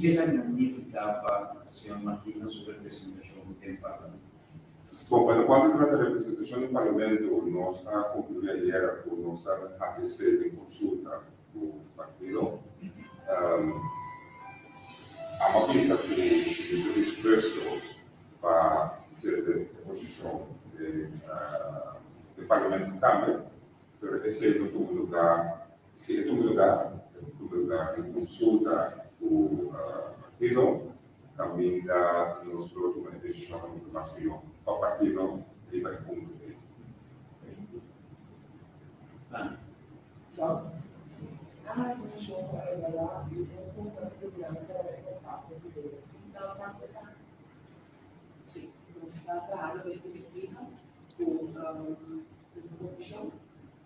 Kiko esaki ta nifiká pa señor Martina su representashon den Parlamento? Bon, pa lokual ta trata representashon den Parlamento, nos a konkluí ayera ku nos a hasi esei den konsulta ku partido. Amo a bisa ku mi ta dispuesto pa ser den oposishon den Parlamento tambe, pero esei no tuma lugá. Si e tuma lugá, e ta tuma lugá den konsulta ku partido. Kaminda nos lo tuma e desishonnan ku ta mas mihó pa partido riba e punto ei.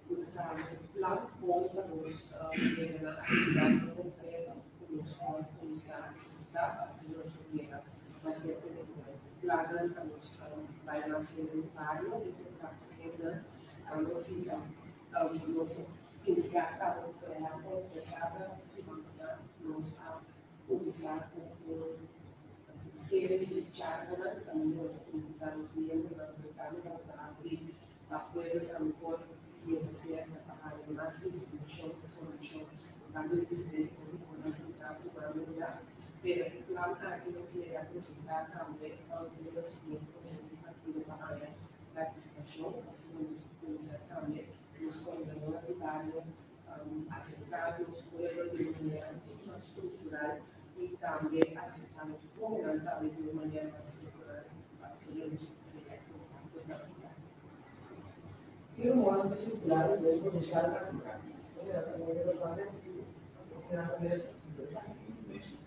Ku ta plan kon pa nos yega na aktividatnan konkreto ku nos por kuminsá ehekutá pa asina nos por yega mas serka di pueblo. Plannan pa nos bai mas den un bario i kontakto hendenan nos bisa nos por indiká kaba ku por ehèmpel djasabra siman pasá nos a kuminsá ku un serie di charlanan kaminda nos a invitá nos miembronan ku tambe tabata abrí Pa pueblo tambe por yega serka pa haña mas informashon i formashon tokante e diferente gruponan ku ta tumando lugá. Pero e plan aki lo keda presentá tambe ante lo siguiente konseho di partido pa haña ratifikashon. Asina nos por kuminsá tambe nos kòrdadónan di bario aserká nos pueblo di un manera un tiki mas struktural i tambe aserká nos hóbennan tambe di un manera mas struktural pa asina nos por krea kontakto natural. Ki rumornan ta sirkulá di dos potensial kandidato? Un di nan ta muhé bastante aktivo, anto un di nan ta menos aktivo. Esaki tin influensia?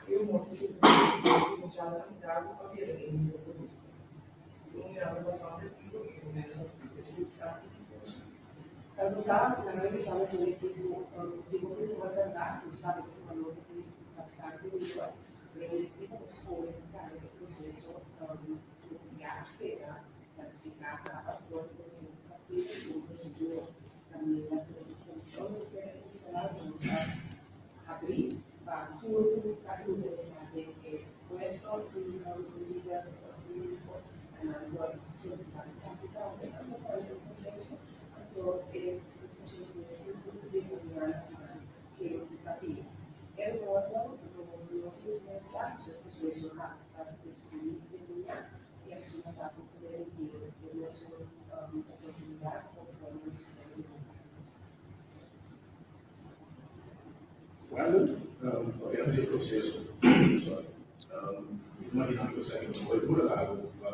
Ki rumor ta sirkulá di dos potensial kandidato pa bira e lider polítiko? Un di nan ta bastante aktivo i un menos aktivo. Esaki kisas tin influensia? Tantu sa, nan a revisá mester di ku di hopi rumor bèrdat, nos sabi ku valor ta tin bastante mihor. Pero e tipo ta scoge pa cambia e proceso cu ya a keda ratifica caba dor di Conseho di Partido y un procedura caminda cu e comision mester a instala cu nos a habri pa tur cu ta interesa den e puesto di lider politico pa nan por solicita esaki tambe. Anto cual e proceso anto e proceso mester determina na final ken ta bira. E rumornan lo no influensiá nos e proseso aki pa destruí terminá i asina ta por permití e mesun oportunidat konforme nos sistema demokratiko. Wendell, papiando di e proseso, sorry, mi ta imaginá ku esaki no ta dura largu pa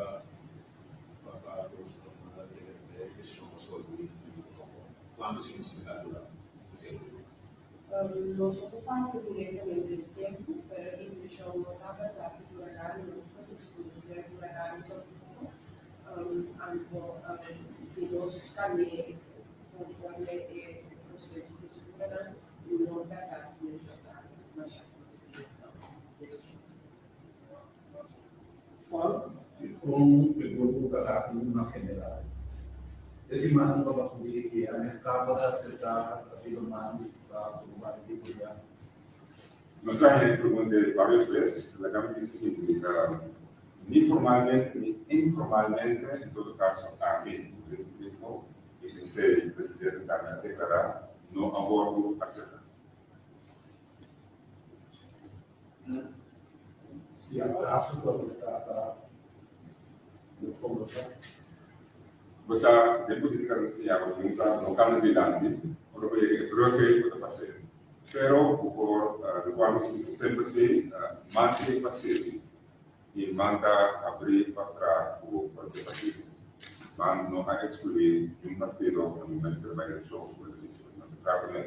pa boso tuma e desishon pa skohe ku kuantu siman ta dura esei? Nos no por papia directamente di tempu, pero e intencion no tabata pa dura largu, no ta proceso cu mester dura largu tampoco. Anto si nos cambia conforme e proceso proceduranan, no berdad cu mester ta masha decision. Juan? Un pregunta ku karakter mas general. E siman ku a pasa di e MFK por a aserká Partido Man pa forma e tipo di akto? Nos a haña e pregunta ei vários bes. Laga mi bisa sinti, ni formalmente ni informalmente, en todo kaso ami, Presidente Polítiko, i esei Presidente tambe a deklará, no a wòrdu aserká. Si acaso cu acepta ta lo conversa. Bo sa, den politica ta enseña bo nunca no cana dilanti, ora bo yega e brug ei bo ta pas'é. Pero bo por, locual nos bisa semper si, mante pa sirbi y manda abri pa traha cu cualkier partido. Man no a exclui niun partido na momento cu ta bay eleccion, bo ta bisa cu nan ta traha cu nan.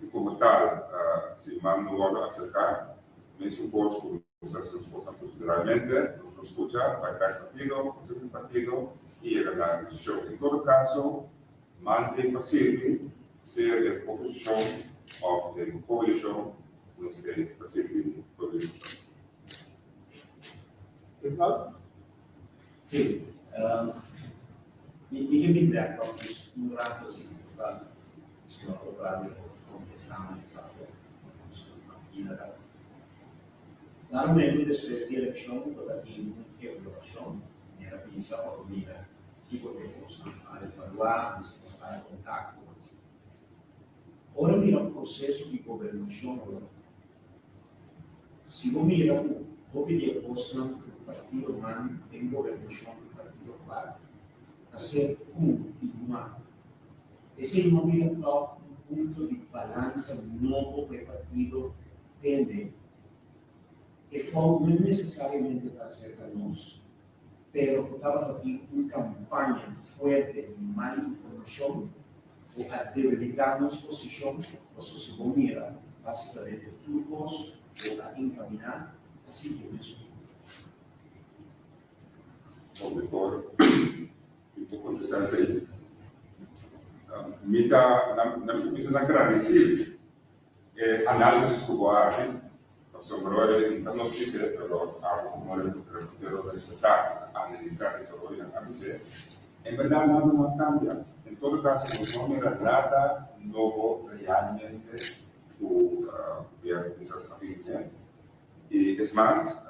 I komo tal, si man no wòrdu aserká, mesun kos ku nos hasi nos kosnan proseduralmente, nos lo skucha, bai bèk partido, hasi ku partido i yega na desishon. En todo kaso, man tin pa sirbi, sea den oposishon òf den koalishon, nos tin pa sirbi pueblo di Kòrsou. Ricardo? Sí, mi ke bin bèk pa un ratu asina. Señor Corporal por contesta na esaki. Martina ta. Na momento despues di eleccion bo ta tin un evaluacion, manera bisa of mira kico ta e cosnan pa evalua, mester por haya contacto. Ora mira proceso di gobernacion awor, si bo mira cu hopi di e cosnan cu partidonan den gobernacion di partido par ta ser continua, esey no bira toch un punto di balansa nobo pa e partido tende. E fout no necesariamente ta acerca nos, pero cu tabata tin un campaña fuerte di mal informacion cu a debilita nos posicion, pasobra si bo mira, basicamente tur cos cu a encamina ta sigui e mesun punto. Bon, mi por, mi por contesta esey. Mi ta, na mi cuminsa na gradici E análisis ku bo hasi, pasobra e ta nos bis'é, pero abo komo reportero respetá ku ta analisá desaroyonan a bis'é, en bèrdat nada no a kambia. En todo kaso nos no a mira nada nobo realmente ku gobièrnu kisas a bin kuné. I es mas,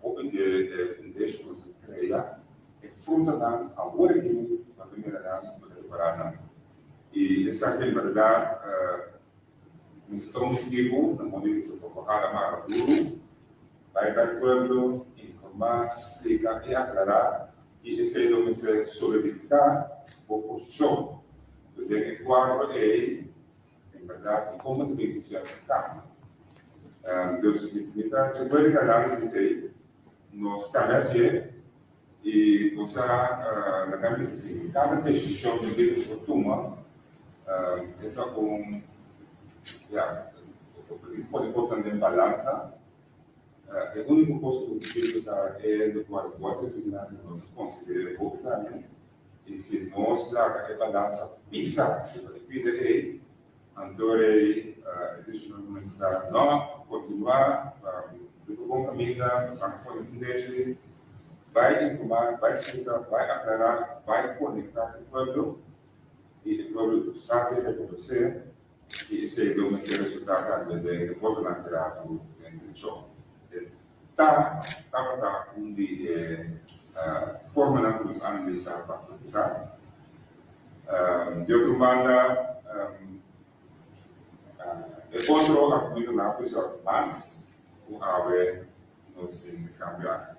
hopi di e fundashon ku nos a krea, e frutanan awor aki bo ta mira nan, bo ta repará nan. I esaki en bèrdat Mester ta un motibu na moda di bisa por hala mara duru, bai bai pueblo, informá, splika i aklará i esei lo mester solidifiká bo posishon. Pues den e kuadro ei, en bèrdat i komo ta bin ku sierto kambio. Dus mi ta di akuerdo ku e análisis ei, nos tambe hasié i nos a laga bisa si kada desishon di bida ku bo tuma e ta un ya pone kosnan den balansa. E úniko kos ku mi ta e lokual bo a trese dilanti nos a konsider'é hopi tambe i si nos laga e balansa pisa riba e pida ei anto e desishon ku mester ta no kontinuá riba bon kaminda, nos a pone fundeshi, bai informá, bai splika, bai aklará, bai konektá ku e pueblo i e pueblo sa di rekonosé i esei lo mester resultá tambe den e votonan ku ratu den elekshon. E ta tabata un di e formanan ku nos analisá pa sa. Di otro banda, e otro argumentonan a puso mas ku awe nos tin di kambia.